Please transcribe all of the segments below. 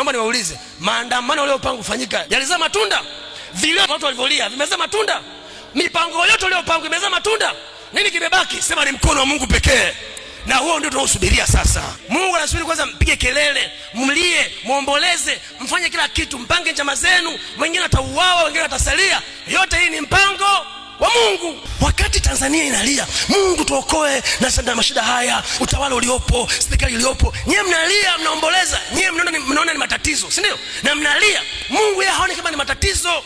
Naomba niwaulize, maandamano yaliyopangwa kufanyika yalizaa matunda? Vilio watu walivyolia vimezaa matunda? Mipango yote iliyopangwa imezaa matunda? Nini kimebaki? Sema ni mkono wa Mungu pekee. Na huo ndio tunaosubiria sasa. Mungu anasubiri kwanza mpige kelele, mlie, muomboleze, mfanye kila kitu, mpange njama zenu, wengine watauawa, wengine watasalia. Yote hii ni mpango wa Mungu. Wakati Tanzania inalia, Mungu tuokoe na mashida haya, utawala uliopo, serikali iliyopo, nyie mnalia, mnaomboleza, nyie mnaona ni matatizo, si ndio? Na mnalia. Mungu yeye haoni kama ni matatizo.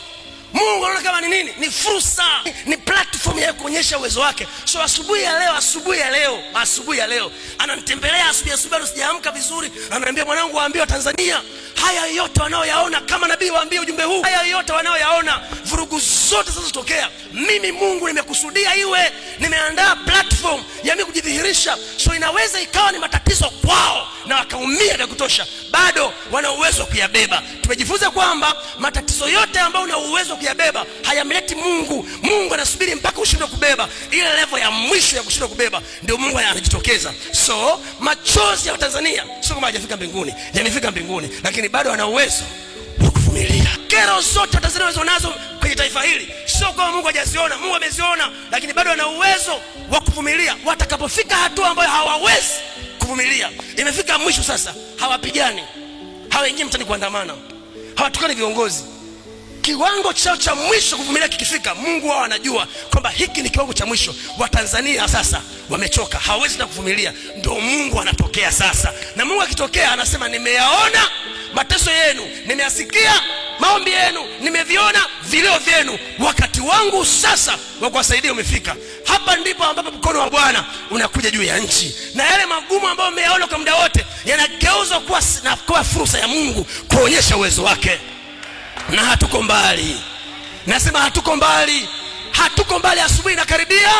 Mungu anaona kama ni nini? Ni fursa, ni platform ya kuonyesha uwezo wake. So asubuhi ya leo ananitembelea asubuhi, bado sijaamka vizuri, ananiambia mwanangu, waambie Tanzania haya yote wanaoyaona, kama nabii waambie ujumbe huu, haya yote wanaoyaona, vurugu zote zinazotokea, mimi Mungu nimekusudia iwe, nimeandaa platform ya mimi kujidhihirisha. So inaweza ikawa ni matatizo kwao na wakaumia vya kutosha, bado wana uwezo kuyabeba. Tumejifunza kwamba matatizo yote ambayo una uwezo kuyabeba hayamleti Mungu. Mungu anasubiri mpaka ushindwe kubeba. Ile level ya mwisho ya kushindwa kubeba ndio Mungu anajitokeza. So machozi ya Tanzania sio kama hajafika mbinguni, yamefika mbinguni, lakini bado ana uwezo wa kuvumilia. Kero zote Tanzania walizonazo kwenye taifa hili sio kama Mungu hajaziona, Mungu ameziona, lakini bado ana uwezo wa kuvumilia. Watakapofika hatua ambayo hawawezi kuvumilia, imefika mwisho sasa, hawapigani, hawaingii mtaani kuandamana, hawatukani viongozi. Kiwango chao cha mwisho kuvumilia kikifika, Mungu wao anajua kwamba hiki ni kiwango cha mwisho. Watanzania sasa wamechoka, hawawezi na kuvumilia. Ndio Mungu anatokea sasa. Na Mungu akitokea anasema, nimeyaona mateso yenu, nimeyasikia maombi yenu, nimeviona vilio vyenu, wakati wangu sasa wa kuwasaidia umefika. Hapa ndipo ambapo mkono wa Bwana unakuja juu ya nchi, na yale magumu ambayo umeyaona kwa muda wote yanageuzwa kuwa fursa ya Mungu kuonyesha uwezo wake. Na hatuko mbali. Nasema hatuko mbali. Hatuko mbali, asubuhi inakaribia.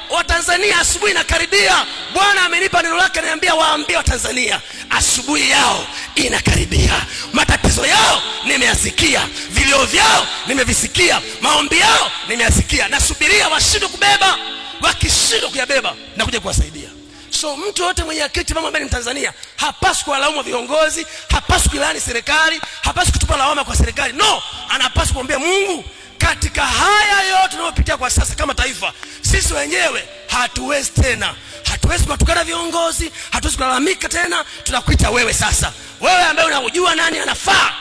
Watanzania, asubuhi inakaribia. Bwana amenipa neno lake, ananiambia waambie Watanzania asubuhi yao inakaribia. Matatizo yao nimeyasikia, vilio vyao nimevisikia, maombi yao nimeyasikia. Nasubiria washindwe kubeba. Wakishindwa kuyabeba na kuja kuwasaidia. So mtu yote mwenye akili mama ambaye ni Mtanzania hapaswi kuwalaumu viongozi, hapaswi kulaani serikali, hapaswi kutupa lawama kwa serikali. No, anapaswa kumwambia Mungu, katika haya yote tunayopitia kwa sasa kama taifa, sisi wenyewe hatuwezi tena. Hatuwezi kuwatukana viongozi, hatuwezi kulalamika tena. Tunakuita wewe sasa. Wewe ambaye unajua nani anafaa,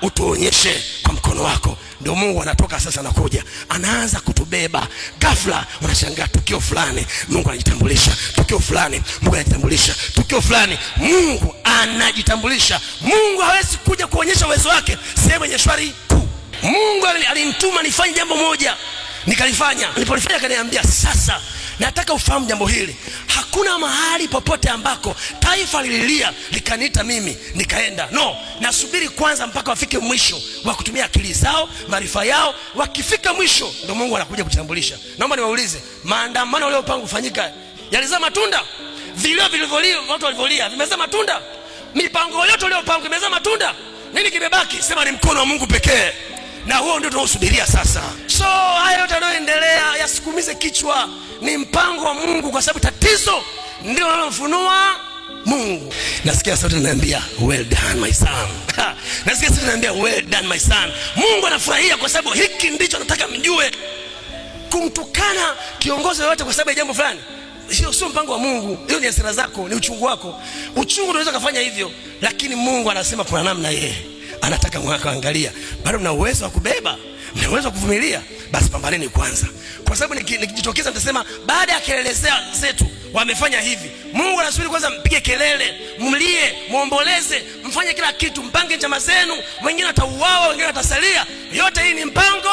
utuonyeshe kwa mkono wako. Ndio Mungu anatoka sasa, anakuja, anaanza kutubeba. Ghafla unashangaa tukio fulani Mungu anajitambulisha, tukio fulani Mungu anajitambulisha, tukio fulani Mungu anajitambulisha. Mungu hawezi kuja kuonyesha uwezo wake sehemu yenye shwari kuu. Mungu alinituma nifanye jambo moja, nikalifanya. Nilipolifanya akaniambia, sasa nataka ufahamu jambo hili. Hakuna mahali popote ambako taifa lililia likaniita mimi nikaenda. No, nasubiri kwanza mpaka wafike mwisho wa kutumia akili zao, maarifa yao. Wakifika mwisho ndio Mungu anakuja kujitambulisha. Naomba niwaulize, maandamano yaliyopangwa kufanyika yalizaa matunda? Vilio vilivyolia watu walivyolia vimezaa matunda? Mipango yote iliyopangwa imezaa matunda? Nini kimebaki? Sema ni mkono wa Mungu pekee. Na huo ndio tunaosubiria sasa. So haya yote yanayoendelea yasikumize kichwa, ni mpango wa Mungu, kwa sababu tatizo ndio linalomfunua Mungu. Nasikia sauti inaniambia, well done my son. Nasikia sauti inaniambia, well done my son. Mungu anafurahia kwa sababu hiki ndicho anataka mjue. Kumtukana kiongozi yoyote kwa sababu ya jambo fulani sio mpango wa Mungu. Hiyo ni hasira zako, ni uchungu wako. Uchungu unaweza kufanya hivyo, lakini Mungu anasema kuna namna yeye anataka kuangalia. Bado mna uwezo wa kubeba, mna uwezo wa kuvumilia, basi pambaneni kwanza. Kwa sababu nikijitokeza nitasema baada ya kelele zetu wamefanya hivi. Mungu anasubiri kwanza mpige kelele, mlie, muomboleze, mfanye kila kitu, mpange njama zenu, wengine watauawa, wengine watasalia. Yote hii ni mpango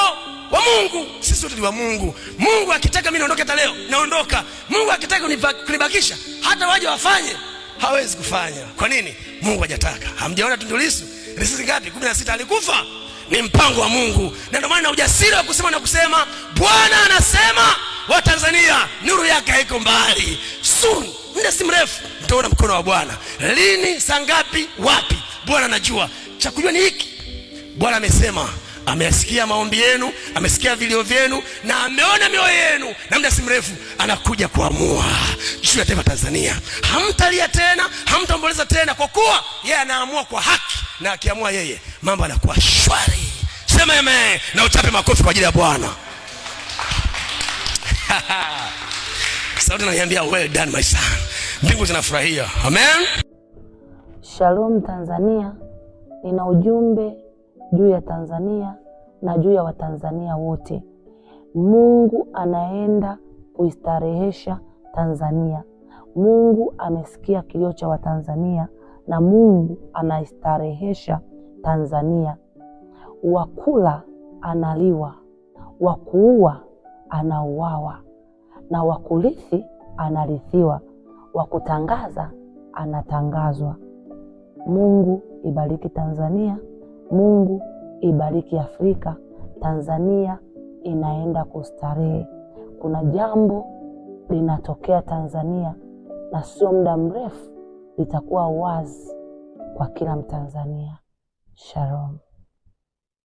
wa Mungu. Sisi wote ni wa Mungu. Mungu akitaka mimi niondoke hata leo, naondoka. Mungu akitaka kunibakisha, hata waje wafanye, hawezi kufanya. Kwa nini? Mungu hajataka. Hamjaona Tundu Lissu risasi ngapi? 16 alikufa. Ni mpango wa Mungu. Na ndio maana na ujasiri wa kusema na kusema, Bwana anasema wa Tanzania nuru yake haiko mbali. Soon, muda si mrefu mtaona mkono wa Bwana. Lini, saa ngapi, wapi? Bwana anajua. Cha kujua ni hiki. Bwana amesema, amesikia maombi yenu, amesikia vilio vyenu, na ameona mioyo yenu, na muda si mrefu anakuja kuamua juu ya taifa Tanzania. Hamtalia tena, hamtaomboleza tena, kwa kuwa yeye anaamua kwa haki Na akiamua yeye, mambo yanakuwa shwari. Sema amen na uchape makofi kwa ajili ya Bwana. Sauti inaniambia well done my son. Mbingu zinafurahia. Amen. Shalom Tanzania, nina ujumbe juu ya Tanzania na juu ya Watanzania wote. Mungu anaenda kuistarehesha Tanzania. Mungu amesikia kilio cha Watanzania na Mungu anaistarehesha Tanzania. Wakula analiwa, wakuua anauawa, na wakulithi analithiwa, wakutangaza anatangazwa. Mungu ibariki Tanzania, Mungu ibariki Afrika. Tanzania inaenda kustarehe. Kuna jambo linatokea Tanzania na sio muda mrefu litakuwa wazi kwa kila Mtanzania. Shalom.